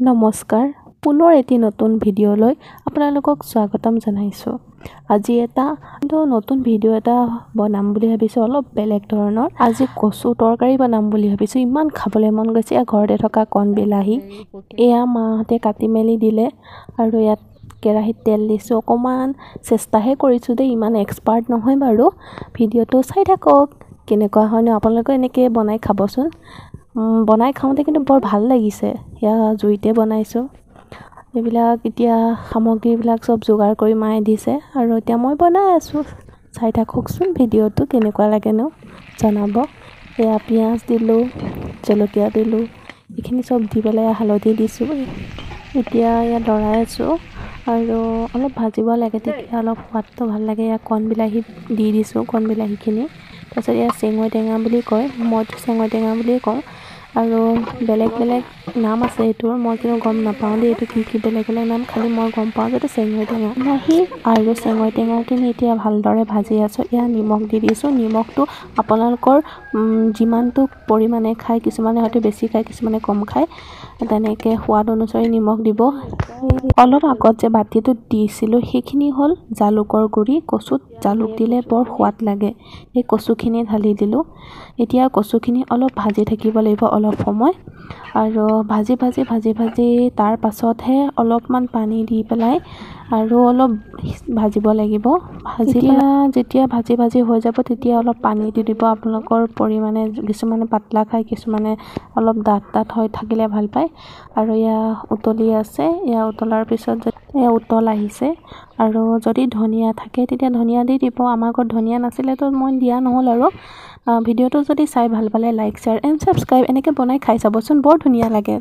নমস্কাৰ, পুনৰ এটি নতুন ভিডিঅ'লৈ আপোনালোকক স্বাগতম জনাইছোঁ। আজি এটা নতুন ভিডিঅ' এটা বনাম বুলি ভাবিছোঁ, অলপ বেলেগ ধৰণৰ। আজি কচু তৰকাৰী বনাম বুলি ভাবিছোঁ। ইমান খাবলৈ মন গৈছে। এয়া ঘৰতে থকা কণ বিলাহী, এয়া মাহঁতে কাটি মেলি দিলে। আৰু ইয়াত কেৰাহীত তেল দিছোঁ। অকণমান চেষ্টাহে কৰিছোঁ দেই, ইমান এক্সপাৰ্ট নহয় বাৰু। ভিডিঅ'টো চাই থাকক কেনেকুৱা হয় ন। আপোনালোকেও এনেকৈ বনাই খাবচোন। বনাই খাওঁতে কিন্তু বৰ ভাল লাগিছে। এয়া জুইতে বনাইছোঁ। এইবিলাক এতিয়া সামগ্ৰীবিলাক চব যোগাৰ কৰি মায়ে দিছে আৰু এতিয়া মই বনাই আছোঁ। চাই থাককচোন ভিডিঅ'টো কেনেকুৱা লাগেনো জনাব। এয়া পিঁয়াজ দিলোঁ, জলকীয়া দিলোঁ, এইখিনি চব দি পেলাই হালধি দিছোঁ। এতিয়া ইয়াত লৰাই আছোঁ আৰু অলপ ভাজিব লাগে, তেতিয়া অলপ সোৱাদটো ভাল লাগে। ইয়াত কণ বিলাহী দি দিছোঁ, কণ বিলাহীখিনি। তাৰপিছত ইয়াত চেঙৈ টেঙা বুলি কয়, মইতো চেঙৈ টেঙা বুলিয়ে কওঁ। আৰু বেলেগ বেলেগ নাম আছে এইটোৰ, মই কিন্তু গম নাপাওঁ দেই এইটো কি কি বেলেগ বেলেগ নাম। খালি মই গম পাওঁ যে এইটো চেঙৈ টেঙা। বিলাহী আৰু চেঙৈ টেঙাখিনি এতিয়া ভালদৰে ভাজি আছোঁ। ইয়াত নিমখ দি দিছোঁ। নিমখটো আপোনালোকৰ যিমানটো পৰিমাণে খায়, কিছুমানে হয়তো বেছি খায়, কিছুমানে কম খায়, তেনেকৈ সোৱাদ অনুসৰি নিমখ দিব। অলপ আগত যে বাতিটোত দিছিলোঁ সেইখিনি হ'ল জালুকৰ গুড়ি। কচুত জালুক দিলে বৰ সোৱাদ লাগে। এই কচুখিনি ঢালি দিলোঁ। এতিয়া কচুখিনি অলপ ভাজি থাকিব লাগিব অলপ সময়, আৰু ভাজি ভাজি ভাজি ভাজি তাৰ পাছতহে অলপমান পানী দি পেলাই আৰু অলপ ভাজিব লাগিব। ভাজি যেতিয়া ভাজি ভাজি হৈ যাব তেতিয়া অলপ পানী দি দিব আপোনালোকৰ পৰিমাণে। কিছুমানে পাতলা খায়, কিছুমানে অলপ ডাঠ ডাঠ হৈ থাকিলে ভাল পায়। আৰু এয়া উতলি আছে। এয়া উতলাৰ পিছত এয়া উতল আহিছে। আৰু যদি ধনিয়া থাকে তেতিয়া ধনিয়া দি দিব। আমাৰ ঘৰত ধনিয়া নাছিলে তো মই দিয়া নহ'ল। আৰু ভিডিঅ'টো যদি চাই ভাল পালে লাইক, শ্বেয়াৰ এণ্ড ছাবস্ক্ৰাইব। এনেকৈ বনাই খাই চাবচোন, বৰ ধুনীয়া লাগে।